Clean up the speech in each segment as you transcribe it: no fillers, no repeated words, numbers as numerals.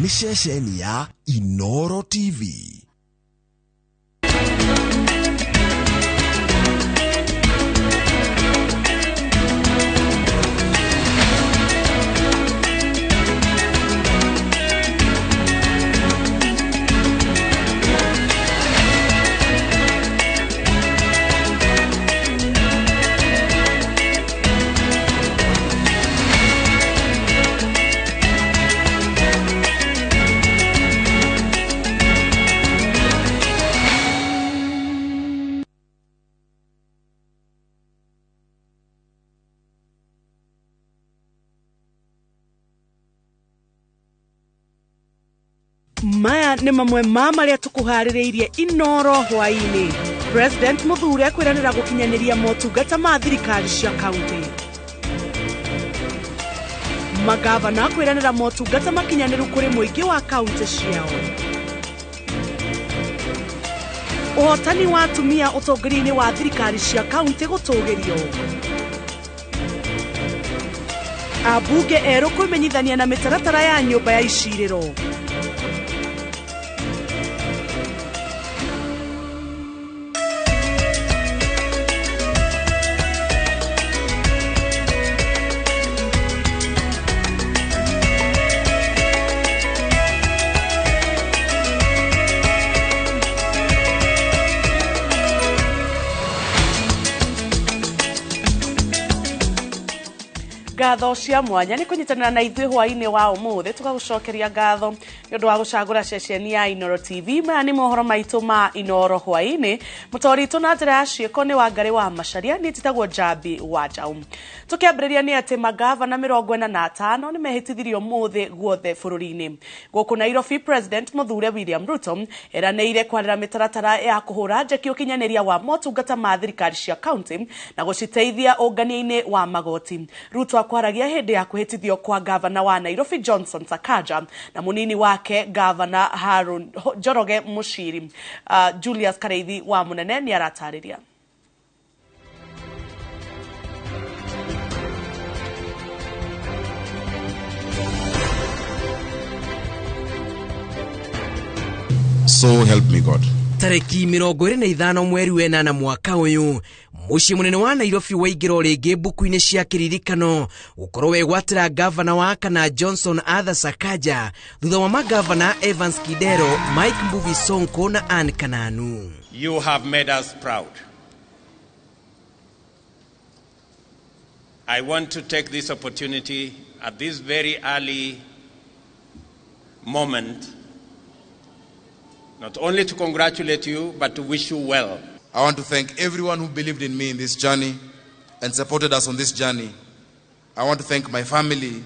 Nĩ ceceni ya Inoro TV. Maya nĩ mamwe ma marĩa tũkũharĩrĩirie Inoro hwaĩ-inĩ. President Muthure kwĩranĩra gũkinyanĩria motungata ma thirikari cia kaunti. Magavana kwĩranĩra motungata makinyanĩru kũrĩ mũingĩ wa kaunti ciao. Ũhotani wa atumia ũtongoria-inĩ wa thirikari cia kaunti gũtũgĩrio. Ambunge erũ kwĩmenyithania na mĩtaratara ya nyũmba ya icirĩro. Ngatho cia mwanya nĩ kũnyitanĩra na ithuĩ hwaĩ-inĩ wa ũmũthĩ, tũgagũcokeria ngatho nĩ ũndũ wa gũcagũra ceceni ya Inoro TV. Maya nĩ mohoro maitũ ma Inoro hwaĩ-inĩ. Mũtwari witũ na njĩra ya ciĩko nĩ Wangarĩ wa Macharia, niĩ njĩtagwo Njambi wa Njaũ. Tũkĩambĩrĩria nĩ atĩ magavana 45 nĩ mehĩtithirio ũmũthĩ guothe bũrũri-inĩ. Gũkũ Nairobi, President Muthure William Ruto eranĩire kwarĩra mĩtaratara ya kũhũra njeki ũkinyanĩria wa motungata ma thirikari cia kaunti na gũciteithia ũngania-inĩ wa magoti. Ruto akwaragia hĩndĩ ya kwĩhĩtithio kwa gavana wa Nairobi Johnson Sakaja na mũnini wake gavana Harun Njoroge Muchiri. Julius Kareithi wa Munene nĩ aratarĩria. So help me God. Tarĩki 25 mweri wa 8 mwaka ũyũ, mũciĩ mũnene wa Nairobi waingĩra o rĩngĩ mbuku-inĩ cia kĩririkano gũkorwo wegwatĩra gavana wa kana Johnson Arthur Sakaja thutha wa magavana Evans Kidero, Mike Mbuvi Sonko na Ann Kananu. You have made us proud. I want to take this opportunity at this very early moment not only to congratulate you, but to wish you well. I want to thank everyone who believed in me in this journey and supported us on this journey. I want to thank my family,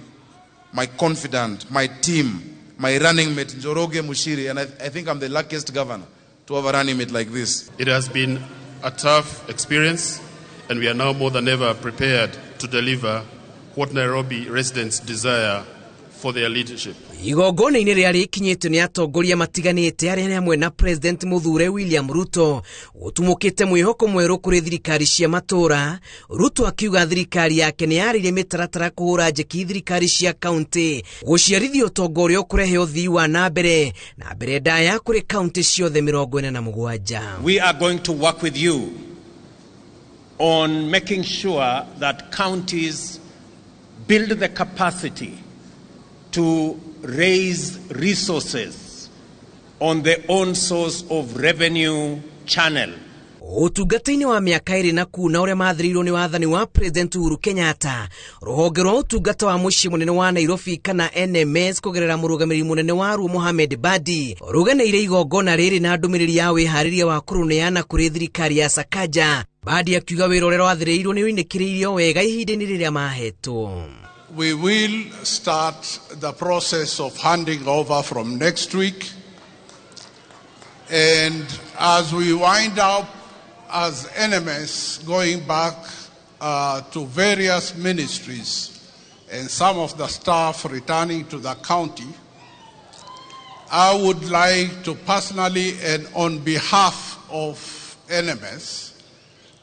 my confidant, my team, my running mate, Njoroge Muchiri, and I think I'm the luckiest governor to have a running mate like this. It has been a tough experience, and we are now more than ever prepared to deliver what Nairobi residents desire for their leadership. Igongona-inĩ rĩrĩa rĩkinyĩtio nĩ atongoria matiganĩte arĩa nĩ hamwe na President Muthure William Ruto gũtumũkĩte mwĩhoko mwerũ kũrĩ thirikari cia matũũra. Ruto akiuga thirikari yake nĩ yarĩirie mĩtaratara kũhũra njeki thirikari cia kaunti gũciarithia ũtonga ũrĩa ũkũrehe ũthii wa na mbere na mbere ndaya kũrĩ kaunti ciothe 47. We are going to work with you on making sure that counties build the capacity to raise resources on their own source of revenue channel. Ũtungata-inĩ wa mĩaka ĩrĩ na kuna ũrĩa mathĩrĩirwo nĩ wathani wa President Uhuru Kenyatta, rũhonge rwa ũtungata wa mũciĩ mũnene wa Nairobi kana NMS kũgerera mũrũgamĩrĩri mũnene waruo Mohamed Badi rũgeneire igongona rĩrĩ na ndũmĩrĩri ya wĩharĩria wa kũrũneana kũrĩ thirikari ya Sakaja. Badi akiuga wĩra ũrĩa wathĩrĩirwo nĩ ũinĩkĩrĩirio wega ihinda-inĩ rĩrĩa mahetwo. We will start the process of handing over from next week. And as we wind up as NMS going back to various ministries and some of the staff returning to the county, I would like to personally and on behalf of NMS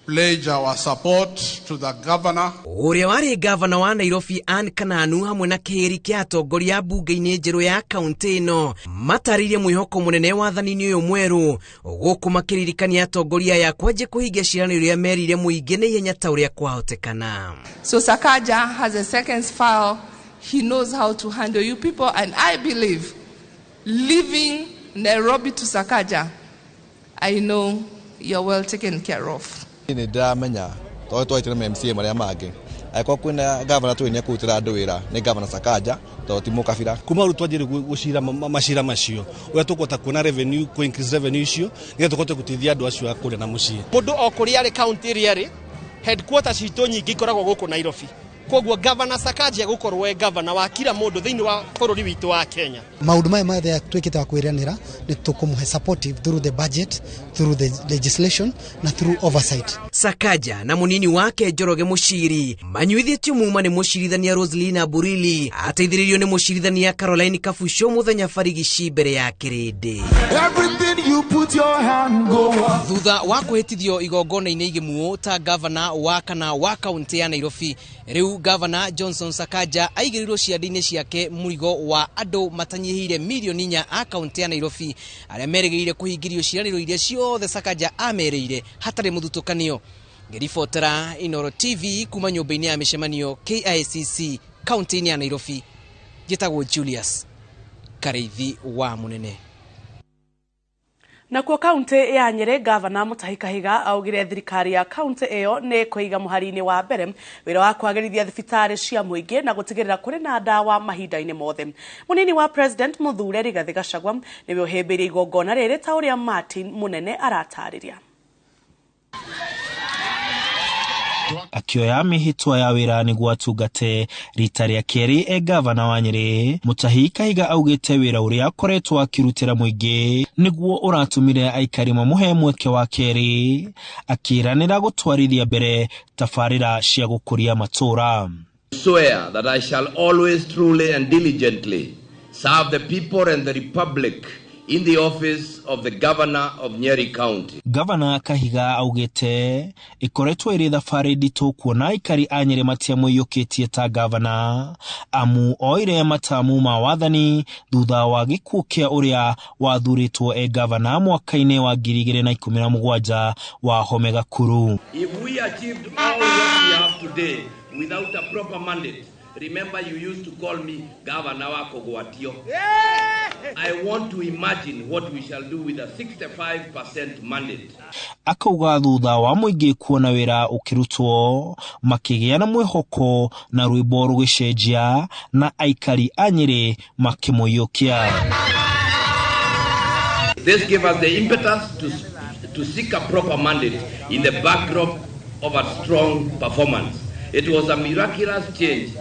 pledge our support to the governor. Ũrĩa warĩ gavana wa Nairobi Anne Kananu hamwe na kĩhĩri kĩa atongoria mbunge-inĩ njerũ ya kaunti ĩno matarĩirie mwĩhoko mũnene wathani-inĩ ũyũ mwerũ gũkũ makĩririkania atongoria aya kwanjia kũhingia ciĩranĩro iria merire mũingĩ na ihenya ta ũrĩa kwahotekana. So Sakaja has a second file. He knows how to handle you people, and I believe leaving Nairobi to Sakaja, I know you're well taken care of. Nĩ ndĩramenya tondũ twaitire MCA marĩa mangĩ angĩkorwo kwĩna gavana tũĩ nĩ ekũrutĩra andũ wĩra nĩ gavana Sakaja tondũ ti mũkabira. Kuma rĩu twanjĩrĩria gũcira macira macio ũrĩa tũkũhota kuona revenue, kũ increase revenue icio nĩgetha tũhote gũteithia andũ acio a kũrĩa na mũciĩ. Mũndũ o kũrĩa arĩ kaunti ĩrĩa arĩ, headquarters citũ nyingĩ ikoragwo gũkũ Nairobi. Koguo gavana Sakaja egũkorwo e gavana wa kila mũndũ thĩinĩ wa bũrũri witũ wa Kenya. Maũndũ maya mothe twĩkĩte wa kwĩranĩra nĩ tũkũmũhe supportive through the budget, through the legislation na through oversight. Sakaja na mũnini wake Njoroge Mũciri manyuithĩtio muma nĩ mũcirithania Roselina Burili ateithĩrĩirio nĩ mũcirithania Caroline Kabucho mũthenya barigici mbere ya kĩrĩndĩ. Everything you put your hand go up. Thutha wa kwĩhĩtithio igongona-inĩ igĩmuo ta gavana wa kana wa kaunti ya Nairobi, rĩu gavana Johnson Sakaja aigĩrĩirwo ciande-inĩ ciake mũrigo wa andũ matanyihĩire mirioni 4 a kaunti ya Nairobi arĩa merĩgĩrĩire kũhingĩrio ciĩranĩro iria ciothe Sakaja amerĩire hatarĩ mũthutũkanio. Ngĩribotera Inooro TV kuma nyũmba-inĩ ya mĩcemanio KICC kaunti-inĩ ya Nairobi, njĩtagwo Julius Kareithi wa Mũnene. Nakuo kaunti ya Nyeri gavana Mutahi Kahiga augire thirikari ya kaunti ĩyo nĩ kũiga mũhari-inĩ wa mbere wĩra wa kwagĩrithia thibitarĩ cia mũingĩ na gũtigĩrĩra kũrĩ na ndawa mahinda-inĩ mothe. Mũnini wa president Mũthure Rigathĩ Gachagua nĩwe ũhĩmbĩirie igongona rĩrĩ ta ũrĩa Martin Mũnene aratarĩria. Akĩoya mĩhĩtwa ya wĩra nĩguo atungate rita rĩa kerĩ e gavana wa Nyeri, Mutahi Kahiga augĩte wĩra ũrĩa akoretwo akĩrutĩra mũingĩ nĩguo ũratũmire aikari mamũhe mweke wa kerĩ, akĩranĩra gũtwarithia mbere tabarĩra cia gũkũria matũũra. Swear that I shall always truly and diligently serve the people and the republic in the office of the governor of Nyeri County. Gavana Kahiga augĩte ĩkoretwo ĩrĩ thabarĩ nditũ kuona aikari a Nyeri matiamũiyũkĩtie ta gavana amu oire matamu ma wathani thutha wa gĩkuũ kĩa ũrĩa wathurĩtwo e gavana mwaka-inĩ wa 2017 wa Home Gakuru. If we achieved all what we have today without a proper mandate, remember you used to call me Governor wa Kogwatio. I want to imagine what we shall do with a 65% mandate. Akauga thutha wa mũingĩ kuona wĩra ũkĩrutwo makĩgĩa na mwĩhoko na rwĩmbo rũgĩcenjia na aikari a Nyeri makĩmũiyũkia. This gave us the impetus to seek a proper mandate in the backdrop of a strong performance. It was a miraculous change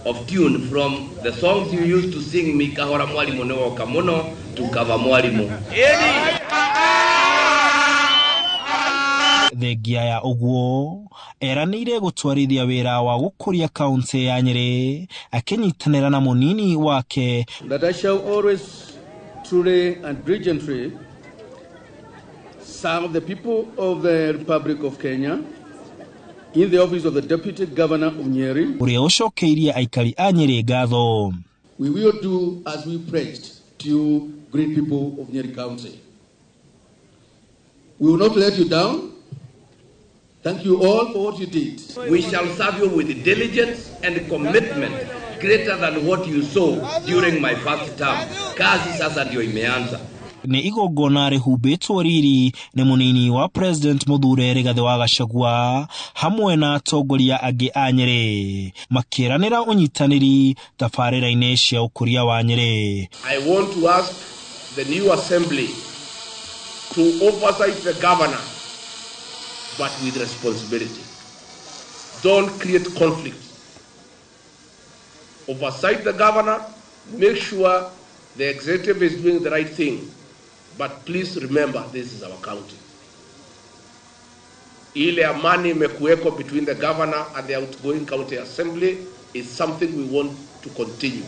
of tune from the songs you used to sing me kahora mwalimu ne woka muno to kava mwalimu. Thengia ya ũguo eranĩire gũtwarithia wĩra wa gũkũria kaunti ya Nyeri akĩnyitanĩra na mũnini wake. That I shall always truly and diligently serve the people of the Republic of Kenya in the office of the Deputy Governor of Nyeri. Ũrĩa ũcokeirie aikari a Nyeri ngatho. We will do as we pledged to you, great people of Nyeri County. We will not let you down. Thank you all for what you did. We shall serve you with diligence and commitment greater than what you saw during my first term. Kazi sasa ndio imeanza. Nĩ igongona rĩhumbĩtwo riri nĩ mũnini wa president Mũthure Rigathĩ wa Gachagua hamwe na atongoria angĩ a Nyeri makĩranĩra ũnyitanĩri tabarĩra-inĩ cia ũkũria wa Nyeri. I want to ask the new assembly to oversight the governor, but with responsibility. Don't create conflict. Oversight the governor, make sure the executive is doing the right thing. But please remember, this is our county. Ile amani imekuweko between the governor and the outgoing county assembly is something we want to continue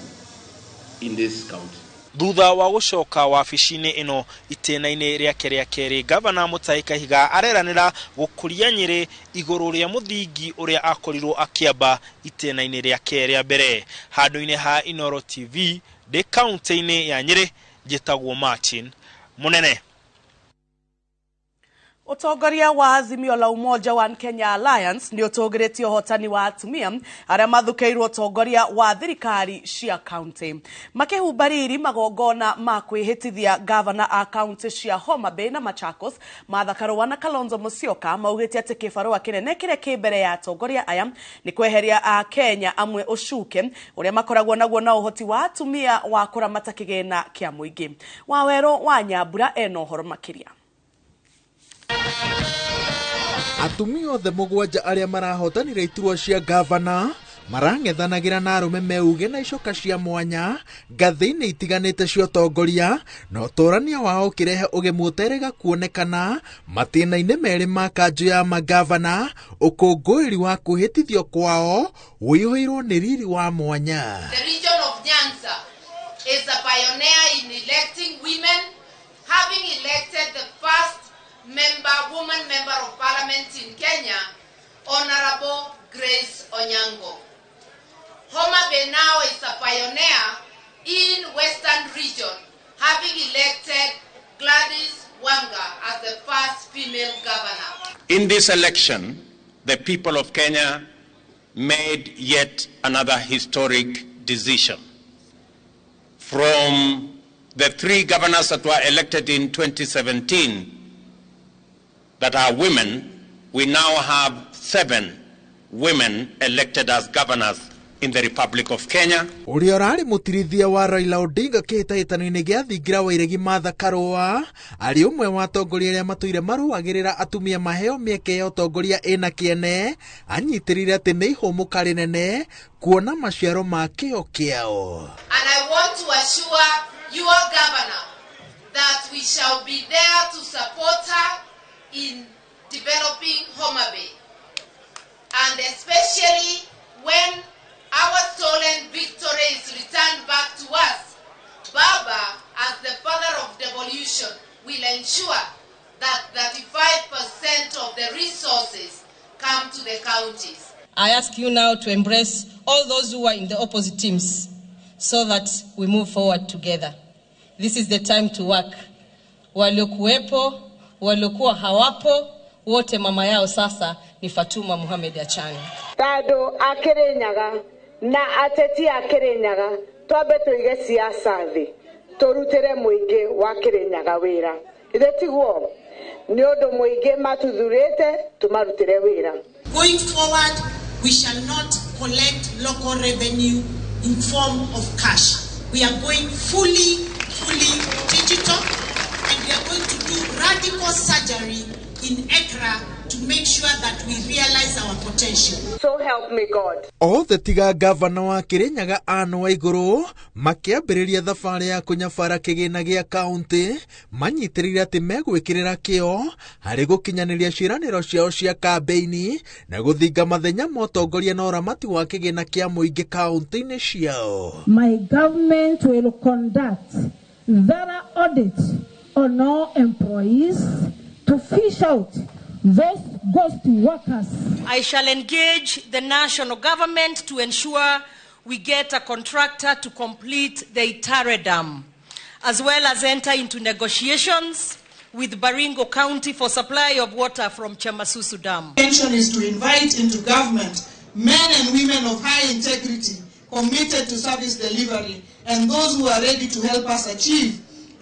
in this county. Thutha wa gũcoka wabici-inĩ ĩno itĩna-inĩ rĩake rĩa kerĩ, Gavana Mutahi Kahiga areranĩra gũkũria Nyĩrĩ igũrũ rĩa mũthingi ũrĩa akorirwo akĩamba itĩna-inĩ rĩake rĩa mbere. Handũ-inĩ ha Inooro TV ndĩ kaunti-inĩ ya Nyĩrĩ, njĩtagwo Martin Munene. Ũtongoria wa Azimio la Umoja One Kenya Alliance nĩ ũtũgĩrĩtie ũhotani wa atumia arĩa mathukĩirwo ũtongoria wa thirikari cia kaunti. Makĩhumba riri magongona ma kwĩhĩtithia gavana a kaunti cia Homa Bay na Machakos, Martha Karua na Kalonzo Musyoka maugĩte atĩ kĩbarũa kĩnene kĩrĩa kĩ mbere ya atongoria aya nĩ kweheria a Kenya amwe ũcuke ũrĩa makoragwo naguo na ũhoti wa atumia wa kũramata kĩgĩna kĩa mũingĩ. Wawerũ wa Nyambura ena ũhoro makĩria. Atumia othe mũgwanja arĩa marahotanire iturwa cia gavana marang'ethanagĩra na arũme meuge na icoka cia mwanya ngathĩ-inĩ itiganĩte cia ũtongoria, na ũtũrania wao ũkĩrehe ũgemu ũterĩga kuonekana matĩna-inĩ merĩ ma kanjũ ya magavana. Ũkũngũĩri wa kwĩhĩtithio kwao ũiyũirwo nĩ riri wa mwanya. The region of Nyanza is a pioneer in electing women, having elected the first woman member of parliament in Kenya, Honorable Grace Onyango. Homa Bay now is a pioneer in Western region, having elected Gladys Wanga as the first female governor. In this election, the people of Kenya made yet another historic decision. From the 3 governors that were elected in 2017 that are women, we now have 7 women elected as governors in the Republic of Kenya. Ũrĩa ũrarĩ mũtirithia wa Raila Odinga kĩhĩtahĩtano-inĩ gĩa thingira wa iregi Martha Karua arĩ ũmwe wa atongoria arĩa matũire marũagĩrĩra atumia maheo mĩeke ya ũtongoria ĩna kĩene, anyitĩrĩire atĩ nĩ ihũmũka rĩnene kuona maciaro ma kĩo kĩao. And I want to assure your governor that we shall be there to support her in developing Homa Bay, and especially when our stolen victory is returned back to us, Baba, as the father of devolution, will ensure that 35% of the resources come to the counties. I ask you now to embrace all those who are in the opposite teams so that we move forward together. This is the time to work. Waliokuwepo, waliokuwa hawapo, wote mama yao sasa ni Fatuma Mohamed Achani. Tondũ a Kĩrĩnyaga na ateti a Kĩrĩnyaga twambe tũige siasa thĩ tũrutĩre mũingĩ wa Kĩrĩnyaga wĩra. Ithe tiguo? Nĩ ũndũ mũingĩ matuthurĩte tũmarutĩre wĩra. Going forward, we shall not collect local revenue in form of cash. We are going fully digital, and we are going to do radical surgery in ECRA to make sure that we realize our potential. So help me God. Othe tiga gavana wa Kĩrĩnyaga Anne Waigũrũ makĩambĩrĩria thabarĩ ya kũnyabara kĩgĩna gĩa kaunti manyitĩrĩire atĩ megwĩkĩrĩra kĩo harĩ gũkinyanĩria ciĩranĩro ciao cia kambĩini na gũthinga mathenya ma ũtongoria na ũramati wa kĩgĩna kĩa mũingĩ kaunti-inĩ ciao. My government will conduct thorough audit on all employees to fish out those ghost workers. I shall engage the national government to ensure we get a contractor to complete the Itare Dam, as well as enter into negotiations with Baringo County for supply of water from Chemasusu Dam. My intention is to invite into government men and women of high integrity, committed to service delivery, and those who are ready to help us achieve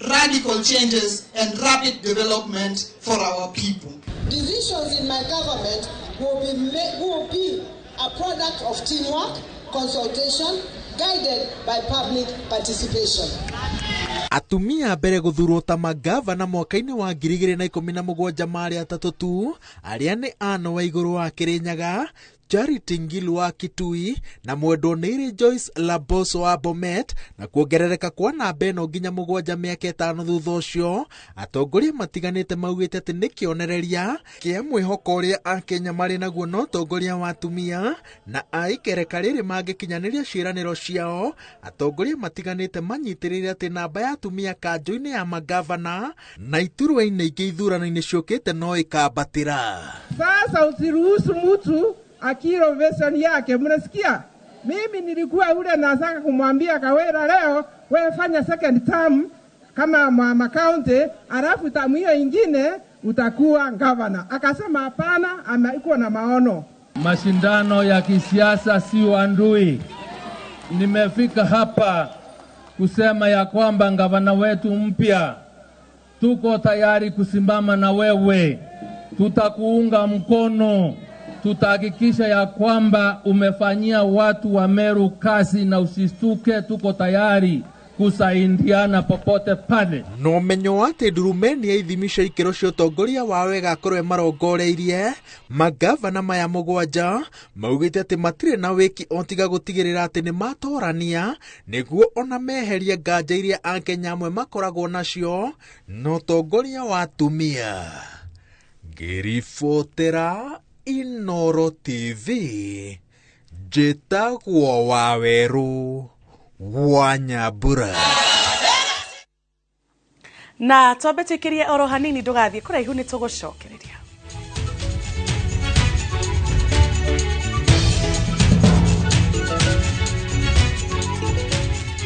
radical changes and rapid development for our people. Decisions in my government will be a product of teamwork, consultation, guided by public participation. Atumia mbere gũthurwo ta magavana mwaka-inĩ wa 2017 marĩ atatũ tu, arĩa nĩ Anne Waigũrũ wa Kĩrĩnyaga, Charity Ngilu wa Kitui na mwendwo nĩ Joyce Laboso wa Bomet, na kuongerereka kwa namba ĩno nginya 7 mĩaka 5 thutha ũcio. Atongoria matiganĩte maugĩte atĩ nĩ kĩonereria kĩa mwĩhoko ũrĩa Akenya marĩ naguo na ũtongoria wa atumia na a ikereka rĩrĩ mangĩkinyanĩria ciĩranĩro ciao. Atongoria matiganĩte manyitĩrĩire atĩ namba ya atumia kanjũ-inĩ ya magavana na iturwa-inĩ ingĩ ithurano-inĩ ciũkĩte no ĩkambatĩra. Sasa usiruhusu mtu akiro version yake, mnasikia? Mimi nilikuwa ule nataka kumwambia Kawira leo, wewe fanya second term kama mama county, alafu tamu hiyo ingine utakuwa governor. Akasema hapana, amekuwa na maono. Mashindano ya kisiasa si uadui. Nimefika hapa kusema ya kwamba gavana wetu mpya, tuko tayari kusimama na wewe, tutakuunga mkono, tutahakikisha ya kwamba umefanyia watu wa Meru kazi na usistuke, tuko tayari kusaidiana popote pale. Na ũmenyo wa atĩ ndurumeni ya ithimi cia ikĩro cia ũtongoria wao ĩgakorwo ĩmarongoreirie, magavana maya 7 maugĩte atĩ matirĩ na wĩki o tiga gũtigĩrĩra atĩ nĩ matorania nĩguo ona meherie nganja iria Akenya amwe makoragwo nacio na ũtongoria wa atumia. Ngĩribotera Inooro TV, njĩtagwo Wawerũ wa Nyambura. Na twambe tuikirie oro hanini ndugathiĩ kũraihu nĩ tũgũcokera.